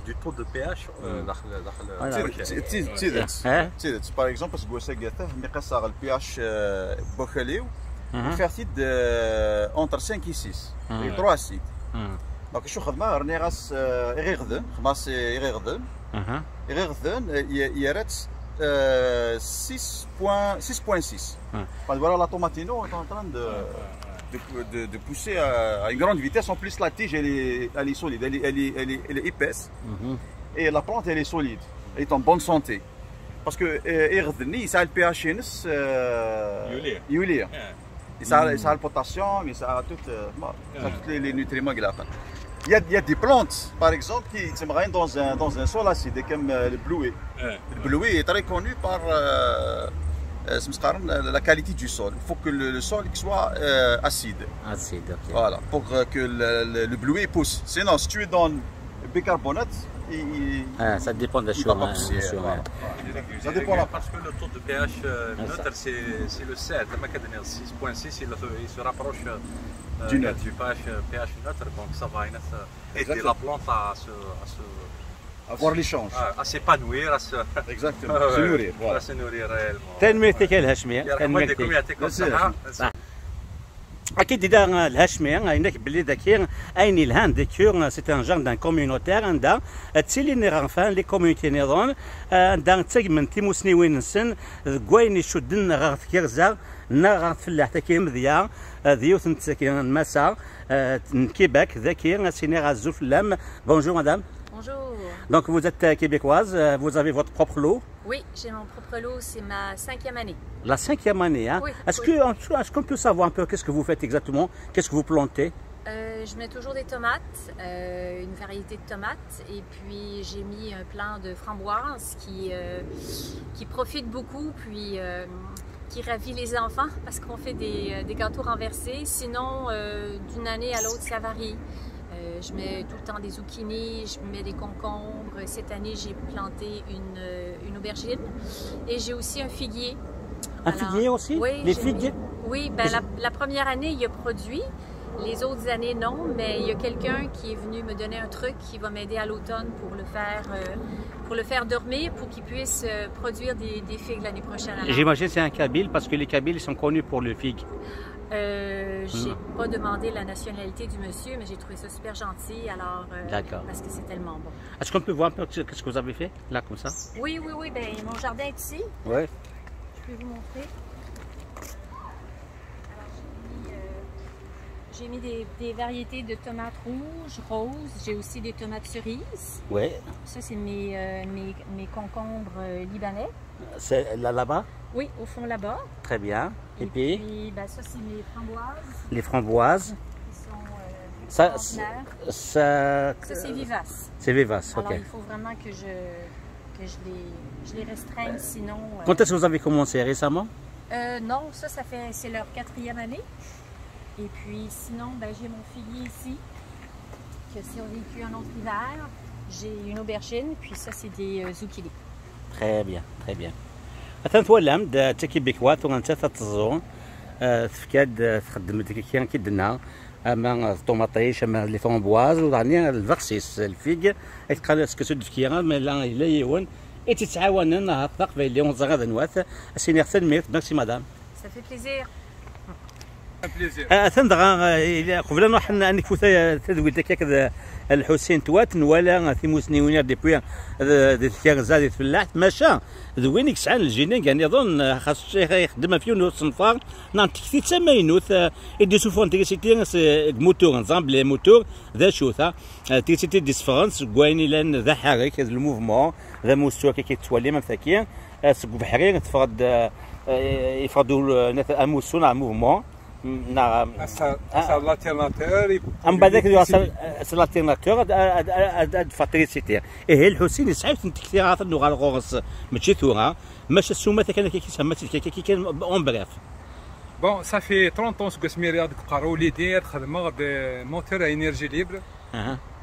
du taux de pH. Daxel daxel. D tidet, d tidet. Par exemple, aseggas-agi ata mi qaseɣ le pH n wakal-iw, ufiɣ-t-id entre cinq et six, trois à six. Donc acu xedmeɣ, rniɣ-as iɣiɣden, xedmeɣ-as iɣiɣden. Iɣiɣden, yerra-tt six point six. Voilà, la tomate est en train de de, de, de pousser à, à une grande vitesse. En plus, la tige, elle est, elle est solide, elle est, elle est, elle est, elle est épaisse. Et la plante, elle est solide, elle est en bonne santé. Parce que euh, iɣed-nni, il a le pH-ines, euh, يولي. يولي. Il a, il a le potassium, il a, tout, euh, bon, il a tous les, les nutriments qu'il a. Il y a, il y a des plantes, par exemple, qui sont dans un, dans un sol acide, comme euh, le bleuet. Le bleuet est très connu par euh, euh, la, la qualité du sol. Il faut que le, le sol soit euh, acide. Acide, ok. Voilà, pour euh, que le, le, le bleuet pousse. Sinon, si tu es dans le bicarbonate, il, il- Ah, ça dépend de la il va pas pousser, voilà. Ça dépend de la Parce que le taux de pH euh, neutre, c'est c'est le sept. Comme on a dit, six point six, il, se- il se rapproche euh, Du neutre. du pH, euh, pH neutre, donc ça va aider la plante à se, à se, Avoir l'échange. à, à s'épanouir, à se, Exactement. Se nourrir, voilà. à se nourrir réellement. Tanemmirt-ik a Lhacmi, يرحم tanemmirt-ik. والديكم، يعطيكم الصحة. Akid ila Lhacmi, ayen ak belli daki ayen yelhan daki, c'est un jardin communautaire anda ttilin iɣerfan, les communautés niḍen, anda ttagmen timusniwin-nsen deg wayen icudden ɣer tkerza neɣ ɣer tfellaḥt-agi amedya, d yiwet n tsaki n massa n Québec daki, ad s-iniɣ azul fell-am. Bonjour madame. Bonjour. Donc vous êtes euh, québécoise, euh, vous avez votre propre lot. Oui, j'ai mon propre lot, c'est ma cinquième année. La cinquième année, hein? Oui, Est-ce oui. que, est-ce qu'on peut savoir un peu qu'est-ce que vous faites exactement? Qu'est-ce que vous plantez? Euh, je mets toujours des tomates, euh, une variété de tomates, et puis j'ai mis un plant de framboise qui, euh, qui profite beaucoup, puis euh, qui ravit les enfants parce qu'on fait des, euh, des gâteaux renversés. Sinon, euh, d'une année à l'autre, ça varie. Euh, je mets tout le temps des zucchinis, je mets des concombres. Cette année, j'ai planté une, euh, une aubergine et j'ai aussi un figuier. Un Alors, figuier aussi? Oui, Les j'ai figues? mis- Oui, ben, la, la première année, il a produit. Les autres années, non, mais il y a quelqu'un qui est venu me donner un truc qui va m'aider à l'automne pour le faire, euh, pour le faire dormir, pour qu'il puisse euh, produire des, des figues l'année prochaine. Alors, J'imagine que c'est un Kabyle parce que les Kabyles ils sont connus pour le figue. Euh, j'ai pas demandé la nationalité du monsieur, mais j'ai trouvé ça super gentil, alors euh, D'accord. parce que c'est tellement bon. Est-ce qu'on peut voir un peu ce que vous avez fait là comme ça? Oui, oui, oui, ben mon jardin est ici. Ouais. Je peux vous montrer. Alors, j'ai mis, euh, j'ai mis des, des variétés de tomates rouges, roses. J'ai aussi des tomates cerises. Ouais. Ça, c'est mes, euh, mes, mes concombres euh, libanais. C'est là, là-bas? Oui, au fond là-bas. Très bien. Et Et puis, puis, bah, ça, c'est mes framboises. Les framboises. Qui sont euh, Ça, extraordinaires. Ça, Ça, c'est vivace. C'est vivace, Alors, ok. Il faut vraiment que je, que je les, je les restreigne, sinon. Euh, Quand est-ce que vous avez commencé? Récemment? Euh, non, ça, ça fait, c'est leur quatrième année. Et puis, sinon, ben, j'ai mon figuier ici, qui a survécu un autre hiver. J'ai une aubergine, puis ça, c'est des euh, zucchini. Très bien, très bien. Atan twalam-d d takibikwa tura nettat ad teẓẓu, eh, tefka-d, eh, txeddem-d kiki k-id-tenna, ama d ṭumaṭic, ama d les framboises, u daɣen lbersis, lfig, ay teqqar seksu d-tefki, ama yella yella yiwen i tt-ittɛawanen, ahat d aqbayli ur ẓriɣ d anwa-t, ad s-iniɣ tanemmirt, merci madame. Ça fait plaisir. Un plaisir. Atan dɣa, eh, qbel ad nruḥ ad nekfu ta- tadwilt akka akked, eh, Lḥusin Twat, nwala timusniwin depuis, eh, di tkerza, di tfellaḥt, maca d win i yesɛan ljininga nniḍen, eh, xas ixeddem ɣef yiwen n usenfar neɣ n tekti d tamaynut, eh, i d-isuffɣen trisiti deg mutur, neẓra belli mutur d acu-t, ah, eh, trisiti d-iseffɣen seg wayen ilan d aḥerrek, d le mouvement, d amussu akka i tettwalim am taki, eh, seg ubeḥri teffeɣ-d, eh, eh, yeffeɣ-d ul- amussu neɣ mouvement. Neɣ, ass-a, ah, ass-a, l'alternateur, il- Am badak il- s l'alternateur ad, ad, ad, ad, ad fatrisit. Ihi Lḥusin yesɛa yiwet n tekti ara nuɣal ɣur-s, mačči tura, maca ssuma takan akka kis, ma tt-id-, akka kan, en bref. Bon, ça fait trente ans que je suis à l'idée de faire des moteurs à énergie libre.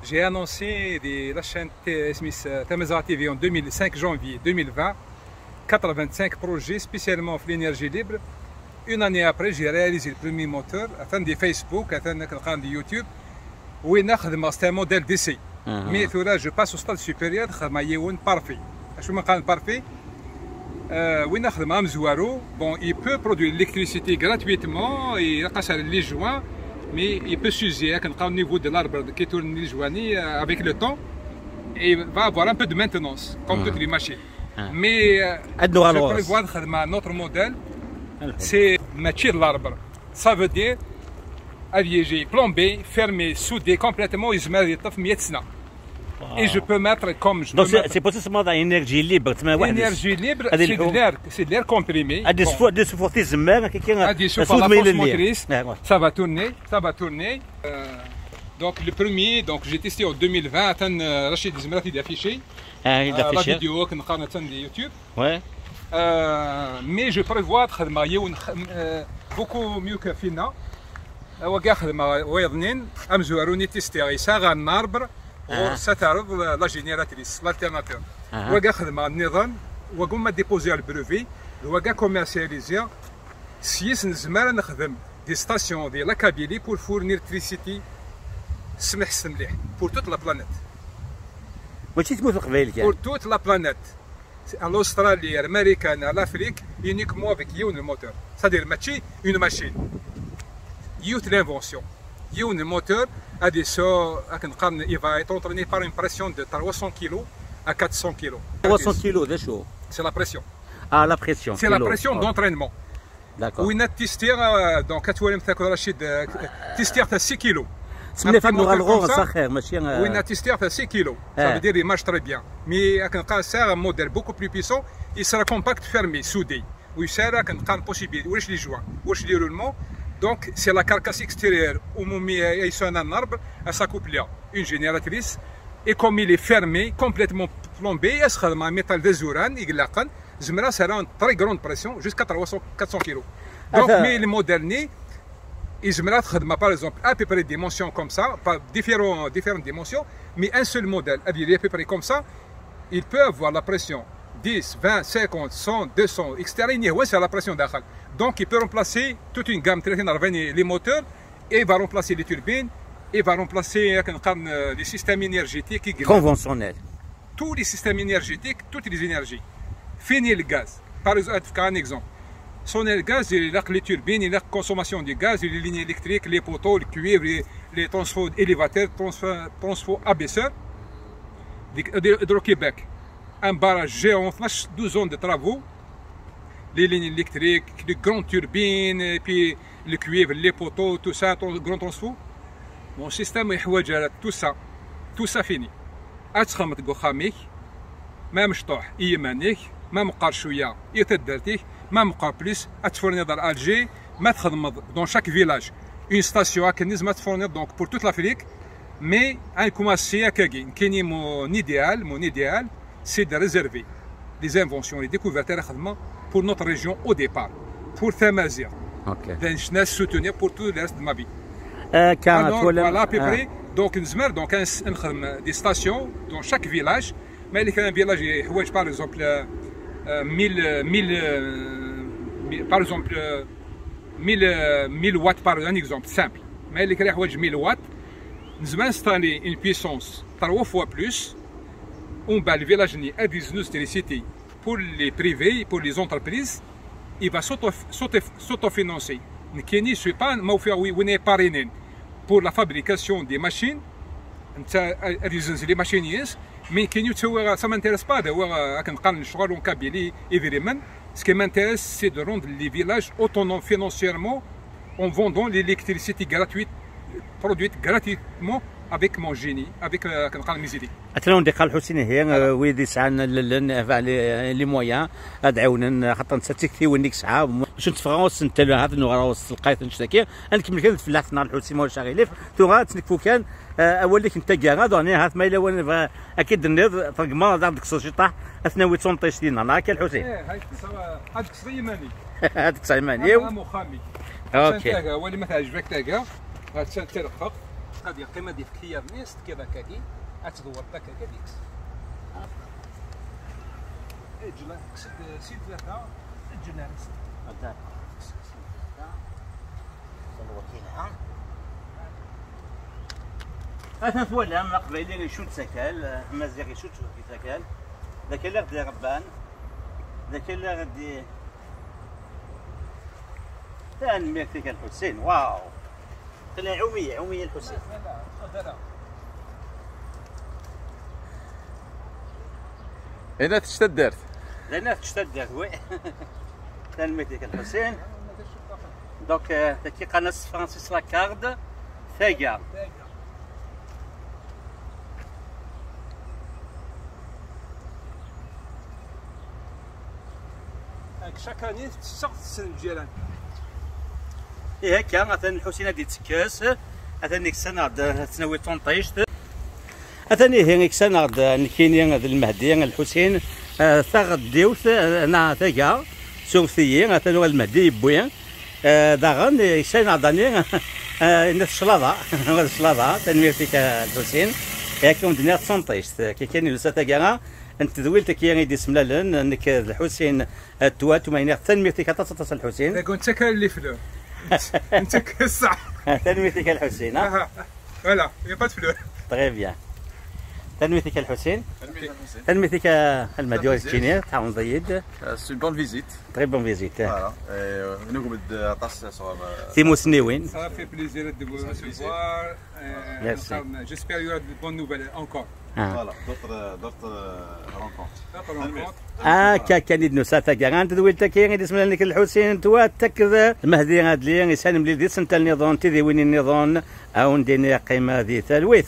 J'ai annoncé de la chaîne T S M S, euh, Tamazra T V en deux mille cinq janvier deux mille vingt, quatre-vingt-cinq projets spécialement pour l'énergie libre. Une année après, j'ai réalisé le premier moteur, à travers des Facebook, à travers des YouTube. Oui, c'est un modèle d'essai. Mais là, je passe au stade supérieur, c'est un parfait. Je suis parfait. Euh, oui, c'est un zouarou. Bon, il peut produire l'électricité gratuitement, il a cassé les joints, mais il peut s'user au niveau de l'arbre qui tourne les joints, euh, avec le temps, et il va avoir un peu de maintenance, comme toutes les machines. Mais, euh, je prévois un autre modèle, c'est matcher l'arbre. Ça veut dire, aviéger, plomber, fermer, souder complètement, il se met à Et je peux mettre comme je Donc peux c'est mettre c'est possible d'énergie libre, tu m'as énergie libre, c'est de l'air, c'est de l'air comprimé. Bon. Des fois, des fois, des mains, quelqu'un a des fois la force motrice, ça va tourner, ça va tourner. Euh, donc le premier, donc j'ai testé en deux mille vingt, attends, euh, Rachid Zmrat, il a affiché. Ah, il a affiché. La vidéo qu'on a sur YouTube. Ouais. Euh, mais je prévois de faire beaucoup mieux que Fina. Wa ga xedmeɣ wayeḍnin, amezwaru-nni testé, yesɛa un arbre, ɣur-s ad terreḍ la génératrice, l'alternateur. Wa ga xedmeɣ nniḍen, wa gumma déposer le brevet, wa ga commercialiser. Syis nezmer ad nexdem des stations di la Kabylie pour fournir l'électricité, smeḥ s mliḥ, pour toute la planète. Mačči tmurt n Leqbayel kan. Pour toute la planète. À l'Australie, à l'Amérique, à l'Afrique, uniquement avec un moteur. C'est-à-dire, mačči une machine. Une invention. Un moteur, il va être entraîné par une pression de trois cents kilos à quatre cents kilos. Trois cents kilos, déjà. C'est la pression. Ah, la pression. C'est la pression d'entraînement. D'accord. Winna testé, euh, donc, ad twalim takk Rachid, euh, testé à six kilos. Tesmilaf ad nuɣal ɣur-s axir, mačči, euh, winna testé à six kilos. Ça veut dire il marche très bien. Mais akken qqaren, c'est un modèle beaucoup plus puissant, il sera compact, fermé, soudé. Ur yesɛi ara akken qqaren possibilité, ulac les joints, ulac les roulements. Donc c'est la carcasse extérieure, au moment où il y a un arbre, à s'accoupler une génératrice, et comme il est fermé, complètement plombé, il sera un métal d azuran, il est Zemreɣ ad serreɣ une très grande pression, jusqu'à trois cents, quatre cents kilos. Donc, mais le modèle-nni, yezmer ad xedmeɣ, par exemple, à peu près dimension comme ça, pas différents, différentes dimensions, mais un seul modèle, à peu près comme ça, il peut avoir la pression dix, vingt, cinquante, cent, deux cents, et cetera. Il y a la pression daxel. Donc, il peut remplacer toute une gamme de les moteurs, et il va remplacer les turbines, et il va remplacer, euh, les systèmes énergétiques. Conventionnels. Tous les systèmes énergétiques, toutes les énergies. Fini le gaz. Par exemple, un exemple. Sans le gaz, il y a les turbines, il y a la consommation du gaz, il y a les lignes électriques, les poteaux, le cuivre, les, les transfos élévateurs, transfos, transfos abaisseurs. Hydro-Québec, un barrage géant, douze ans de travaux, les lignes électriques, les grandes turbines, et puis le cuivre, les poteaux, tout ça, grand transfo. Mon système, tout ça, tout ça fini. Ad txedmeḍ deg uxxam-ik, ma mecṭuḥ i yiman-ik, ma meqqer cwiya i taddart-ik, ma meqqer plus, ad tfurniḍ ar Alger, ma txedmeḍ dans chaque village une station akken nezmer ad tfurniḍ donc pour toute l'Afrique, mais ad nkumassi akkagi, nekkini mon idéal, mon idéal, c'est de réserver les inventions, les découvertes ara xedmeɣ pour notre région au départ, pour Tamaziɣt. Ok. D ayen ccna soutenir pour tout le reste de ma vie. Akka, alors, voilà, à peu près. Donc, nezmer, donc, ad nxedem des stations dans chaque village. Mais il y a un village, par exemple, euh, euh, mille, euh, mille, euh, mille, par exemple, euh, mille, euh, mille watts, par un exemple simple. Mais il y a mille watts, nous installer une puissance trois fois plus. On bat le village ni à dix-neuf électricité pour les privés, pour les entreprises. Il va s'auto-, s'auto-, s'autofinancer. Nekkini, je suis pas, ma ufiɣ wi-, win ay parrainen pour la fabrication des machines, netta ad yezzenz les machines-ines, mais nekkini ur ttawiɣ, ça m'intéresse pas, ad awiɣ, euh, akken qqaren lecɣal en Kabylie, idrimen. Ce qui m'intéresse, c'est de rendre les villages autonomes financièrement en vendant l'électricité gratuite, produite gratuitement avec mon génie, avec, euh, akken qqaren mes idées. Atan wen d-iqqar Lḥusin ihi, euh, wid yesɛan allen, euh, les, les moyens, ad ɛiwnen, euh, xaṭer netta d tiktiwin i yesɛa. Acu n tefraɣust n tallunt, nuɣer s telqayt n cctaki. Ad nkemmel kan d tfellaḥt-nneɣ Lḥusin, ma ulac aɣilif. Tura ad tt-nekfu kan, euh, awal-ik n taggara, daɣen ahat ma yella win yebɣa ad k-id-tenniḍ, tṛeggmeḍ ad aɣ-d-tekkseḍ ciṭṭaḥ, ad t-nawi d tunṭict dinna, neɣ akka Lḥusin? Eh, hay, ad kkseɣ iman-ik. Ad kkseɣ iman-iw. Am, am uxxam-ik. Ok. Attan taga, wali ma teɛjeb-ak taga. Attan tirqeqt. Ad yeqqim ad yefk tiyaḍ-nni, s tekkiḍ akkagi, ad tdewwreḍ akkagi, ad yekkes. Eǧǧ la, kkes-d si tlata, eǧǧ la reste. D'accord. Kkes-d si tlata. Atan twalam, aqbayli icudd s akal, amaziɣ icudd s akal. D akal i ɣ-d-irebban, d akal i ɣ-d-, tanemmirt-ik a Lḥusin, waw! Qleɛ, ɛum-iyi, ɛum-iyi a Lḥusin. Hina tečč taddart. Hina tečč taddart, oui. Tanemmirt-ik a Lḥusin. Donc, euh, tagi qqaren-as s tefransist la carte, taga. Chaque année, tettesseɣ tessen Lǧiran. Ih, akka, atan Lḥusin ad d-ittekkes, atan yekkes-aneɣ-d, ad t-nawi d tunṭict. Atan ihi, yekkes-aneɣ-d, nekkini d Lmehdi, Lḥusin, eh, taɣeddiwt, eh, neɣ taga, suref-iyi, atan uɣal Lmehdi yewwi. Eh, daɣen, eh, yekkes-aneɣ-d ani, eh, yenna-t claḍa, claḍa, tanemmirt-ik a Lḥusin. Yak, ur d-nniɣ d tunṭict, eh, kikan yusa taggara n tedwilt-agi i d-isemlalen, nekk d Lḥusin, eh, Twat, ma iniɣ tanemmirt-ik aṭas, aṭas a Lḥusin. D'accord, netta kan les fleurs. Netta kan ṣṣeḥ. Tanemmirt-ik a Lḥusin, ha? Aha. Voilà, il n'y a pas de fleurs. Très bien. Tanemmirt-ik a Lḥusin. Tanemmirt-ik a Lmehdi, ur teǧǧini, tɛawneḍ-iyi-d. Euh, c'est une bonne visite. Très bonne visite. Voilà. Et, euh, nous, euh, Timussniwin. Ça fait plaisir de vous recevoir. Euh, merci. J'espère qu'il y aura de bonnes nouvelles encore. Ah. Voilà, d'autres, euh, d'autres, euh, rencontres. D'autres rencontres. Akka kan i d-nusa taggara n tedwilt-agi i d-isemlalen nekk d Lḥusin Twat akked Lmehdi Adli, yesɛan mlilit n talniḍen, tidiwin nniḍen, ad wen-d-iniɣ qqim di talwit.